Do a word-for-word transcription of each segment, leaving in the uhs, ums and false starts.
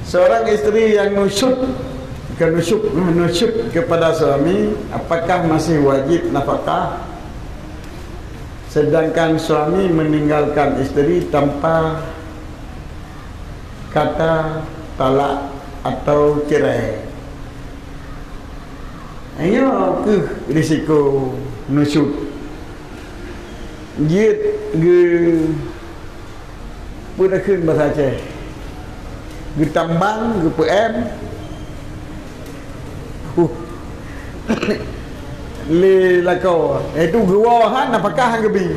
Seorang isteri yang nusyuz, bukan nusyuz, nusyuz kepada suami, apakah masih wajib nafkah? Sedangkan suami meninggalkan isteri tanpa kata talak atau cerai. Nyoe keuh risiko nusyuz. Jeuet geu-, peue takheun basa Aceh? Geutambang, geupeuem. Huh. Lé lakoe, yaitu geuwoe han nafkah han geubi.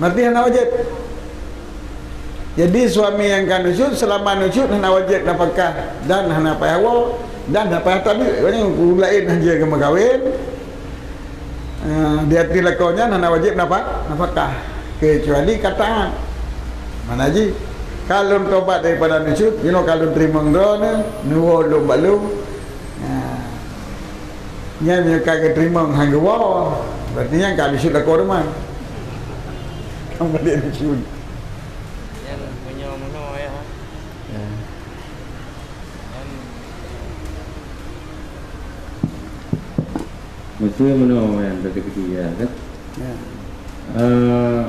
Berarti hana wajéb. Jadi, suami nyang ka nusyuz, seulama nusyuz hana wajéb nafkah dan hana payah woe dan hana payah tabik. Ureueng laén hana jeuet geumeukawen, eh, di ateueh lakoe nyan hana wajéb nafa-, nafkah, kecuali ka taát. Mana jih, ka lôn tobat daripada nusyuz, jinoe ka lôn teurimong droeneuh, neuwoe lôn bak lôn. Nah, nyan meunyoe ka geuteurimong han geuwoe, berarti nyan ka nusyuz lakoe teuma. Ka balik nusyuz. Nyan meunyoe meunoe, ya. Ya. Nyan Meuseu meunoe nyan teukeudi, ya, kan? Ya. Eh,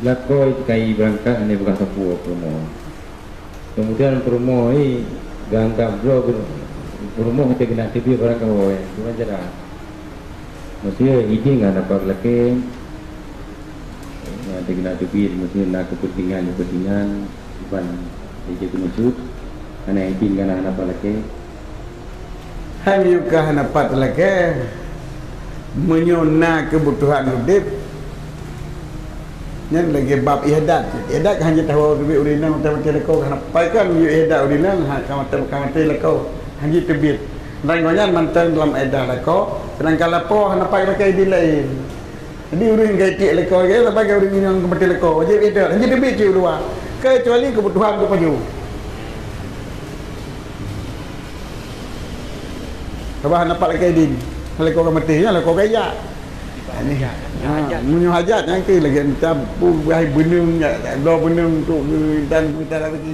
lakoe kai beurangkat hana peugah sapeue peurumoh. Kemudian peurumoh nyan geuanggap droe peurumoh hana geunak teubiet barang kamoe, bukan cara. Meuseu idin ngon nafkah lakée, ngon hana geunak teubiet, meuseu na keupeuntingan-keupeuntingan, ban jeuet keu nusyuz, hana idin ngon nafkah lakée. Hai meunyoe ka hana pat lakée, meunyoe na keubutuhan udeb, nyan lagée bab ihdat. Ihdat kan hana tawoe teubiet ureueng inong maté-maté lakoe, hana pai kan meunyoe ihdat ureueng inong, ha, ka maté, ka maté lakoe, hana teubiet. Dan gobnyan mantong dalam iddah lakoe, seudangkan lakoe hana pat lakée idin laén. Jadi, ureueng nyang ka itiek lakoe, saban ureueng nyang ka maté lakoe, wajéb iddah, hana teubiet cit u luwa, keucuali keubutuhan untuk pajoh. Saban hana pat lakée idin, lakoe ka maté, nyan lakoe ka ijak. Ha, meunyoe hajat, nyan keuh lagée macam peue, beuneueng, bloe beuneueng untuk geuintan, geuintan rezeki.